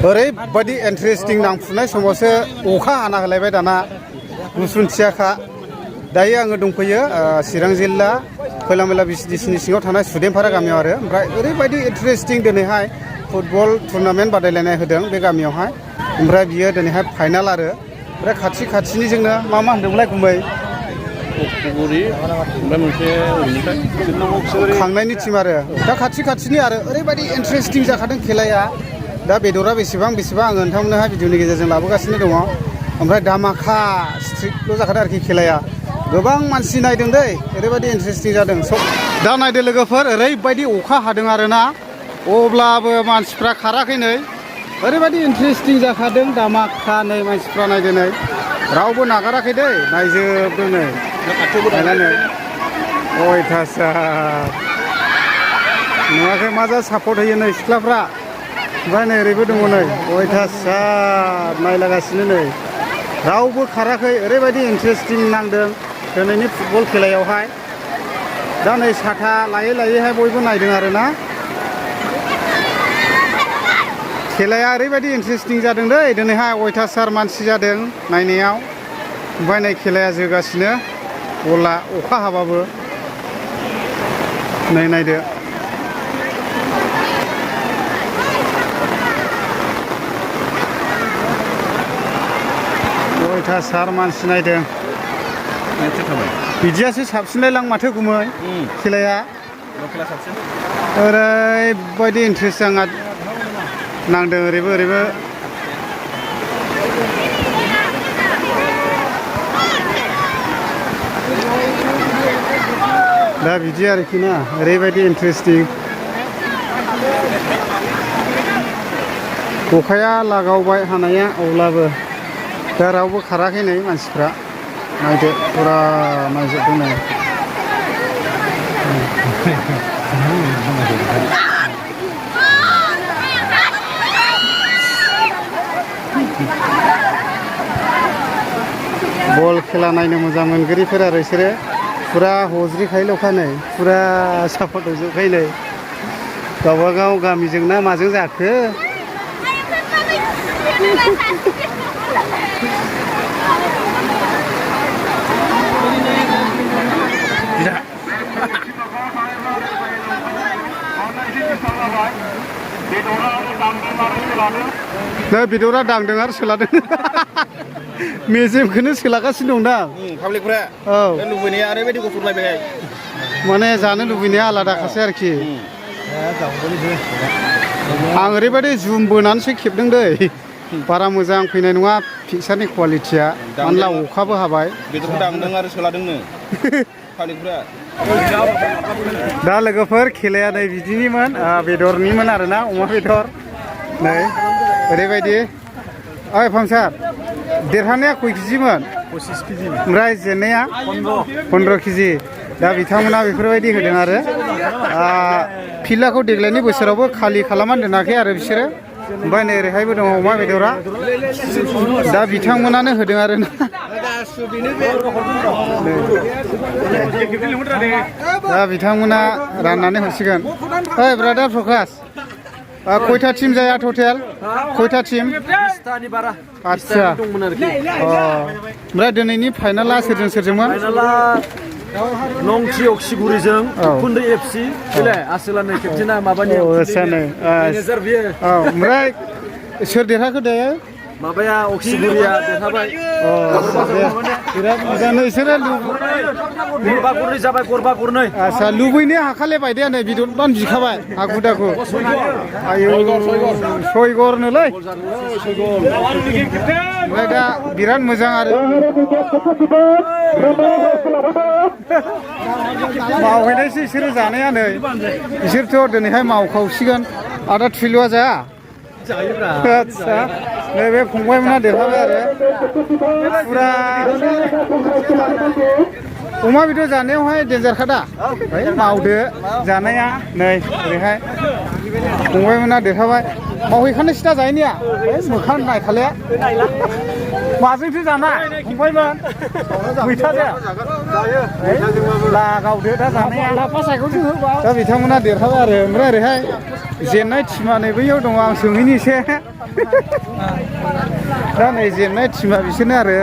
ओरैबायदि इन्टारेस्टिं नांफुनाय समावसो अखा हाना होलायबाय दाना गुसुंथियाखा दायो आङो दंफैयो चिरां जिल्ला खैलामैला बिसिडिसिनि सिङाव थानाय सुदेमपारा गामियाव आरो ओमफ्राय ओरैबायदि इन्टारेस्टिं दिनैहाय फुटबल टुर्नामेन्ट बादायलायनाय होदों बे गामियावहाय ओमफ्राय बियो दिनैहाय फाइनाल आरो ओमफ्राय खाथि जोंनो मा होनदोंमोनलाय गुमै खांनायनि टिम आरो दा खाथिनि आरो ओरैबायदि इन्टारेस्टिं जाखादों खेलाया दा बेदरा बेसेबां आङो नोंथांमोननोहाय भिडिअनि गेजेरजों लाबोगासिनो दङ ओमफ्राय दामाखा स्ट्रिक्टल' जाखादों आरोखि खेलाया गोबां मानसि नायदों दै ओरैबायदि इन्टारेस्टिं जादों दा नायदो लोगोफोर ओरैबायदि अखा हादों आरोना अब्लाबो मानसिफ्रा खाराखै नै ओरैबायदि इन्टारेस्टिं जाखादों दामाखा नै मानसिफ्रा नायदो नै रावबो नागाराखै दै नायजोबदों नै नायनानै अयथासार नुवाखै मा जा सापर्ट होयो नै सिख्लाफ्रा ओमफ्राय नै ओरैबो दङ नै अयथासार नायलागासिनो नै रावबो खाराखै ओरैबायदि इन्टारेस्टिं नांदों दिनैनि फुटबल खेलायावहाय दा नै साथा लायैहाय बयबो नायदों आरोना खेलाया ओरैबायदि इन्टारेस्टिं जादों दै दिनैहाय अयथासार मानसि जादों नायनायाव ओमफ्राय नै खेलाया जोगासिनो बला अखा हाबाबो नै नायदो अयथासार मानसि नायदों बिदियासो साबसिनलायलां माथो गुमै खेलाया ओरैबायदि इन्टारेस्ट आंहा नांदों ओरैबो दा बिदि आरोखि ना ओरैबायदि इन्टारेस्टिं अखाया लागावबाय हानाया अब्लाबो दा रावबो खाराखै नै मानसिफ्रा नायदो फुरा नायजोबदों नै बल खेला नायनो मोजां मोनगिरिफोर आरो बिसोरो फुरा हज्रिखायोल'खा नै फुरा सापर्ट होजोबखायो नै गावबागाव गामिजों ना माजों जाखो नै बेदरा दांदों आरो सोलादों मेजेमखौनो सोलागासिनो दं दा पाब्लिकफ्रा औ लुबैनाया ओरैबायदि गफुरलायबाय माने जानो लुबैनाया आलादाखासै आरोखि आं ओरैबायदि जुम बोनानैसो खेबदों दै बारा मोजां फैनाय नङा पिकचारनि क्वालिटिया मानोना अखाबो हाबाय बेदरखौ दांदों आरो सोलादोंनो पाब्लिकफ्रा दा लोगोफोर खेलाया नै बिदिनिमोन बेदरनिमोन आरोना अमा बेदर नै ओरैबायदि ओइ फांसार देरहानाया खय केजिमोन 25 केजि ओमफ्राय जेननाया 15 केजि दा बिथांमोना बेफोरबायदि होदों आरो फिल्डखौ देग्लायनि बोसोरावबो खालि खालामनानै दोनाखै आरो बिसोरो ओमफ्राय नै ओरैहायबो दङ अमा बेदरा दा बिथांमोनानो होदों आरो ना दा बिथांमोना राननानै हरसिगोन ओइ ब्रादार प्रकाश खयथा टिम जाया टटेल खयथा टिम 20तानि बारा आच्छा दंमोन आरोखि ओमफ्राय दिनैनि फाइनाला सोरजोंमोन नंथि अक्सिगुरिजों खुन्दै एफसि बेलाय आसोलानो खेबसेना माबानि मेनेजार बियो ओमफ्राय सोर देरहाखो दायो माबाया अक्सिगुरिया देरहाबाय बिराद मोजां नोंसोरो गरबा गरनै जाबाय गरबा गरनै आच्छा लुबैनो हाखाले बायदिया नै बिदन बिखाबाय हाखु दाखु आयौ 6 गरनोलै ओमफ्राय दा बिराद मोजां आरो मावहैनायसो बिसोरो जानाया नै बिसोरथ' दिनैहाय मावखावसिगोन आदा थुइलुआ जाया आच्छा नैबे फंबायमोनहा देरहाबाय आरो फुरा अमा बेदर जानायावहाय डेन्जारखा दा मावदो जानाया नै ओरैहाय फंबायमोनहा देरहाबाय मावहैखानाय सिदा जाहैनाया मोखां नायखाले माजोंसो जानाय फंबायमोन मैथाजों लागावदो दा जानाया दा बिथांमोना देरहाबाय आरो ओमफ्राय ओरैहाय जेननाय टिमा नै बैयाव दङ आं सोंहैनि एसे दा नै जेननाय टिमा बिसोरनो आरो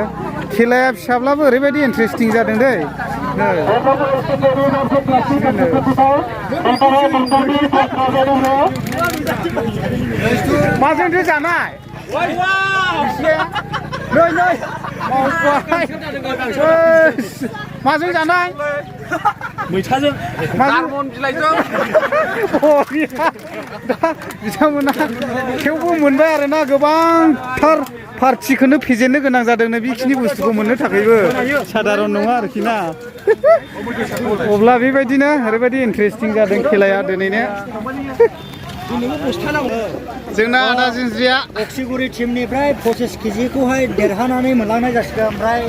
खेलाया फिसाब्लाबो ओरैबायदि इन्टारेस्टिं जादों दै माजोंथो जानाय नै माजों जानाय मैथाजों गारमन बिलाइजों बिथांमोना थेवबो मोनबाय आरोना गोबांथार पार्टिखौनो फेजेननो गोनां जादोंनो बेखिनि बुस्थुखौ मोननो थाखायबो साधारन नङा आरोखि ना अब्ला बेबायदिनो ओरैबायदि इन्टारेस्टिं जादों खेलाया दिनैनो जोंना आदा जिनज्रिया अक्सिगुरि टीमनिफ्राय 25 केजिखौहाय देरहानानै मोनलांनाय जासिगोन ओमफ्राय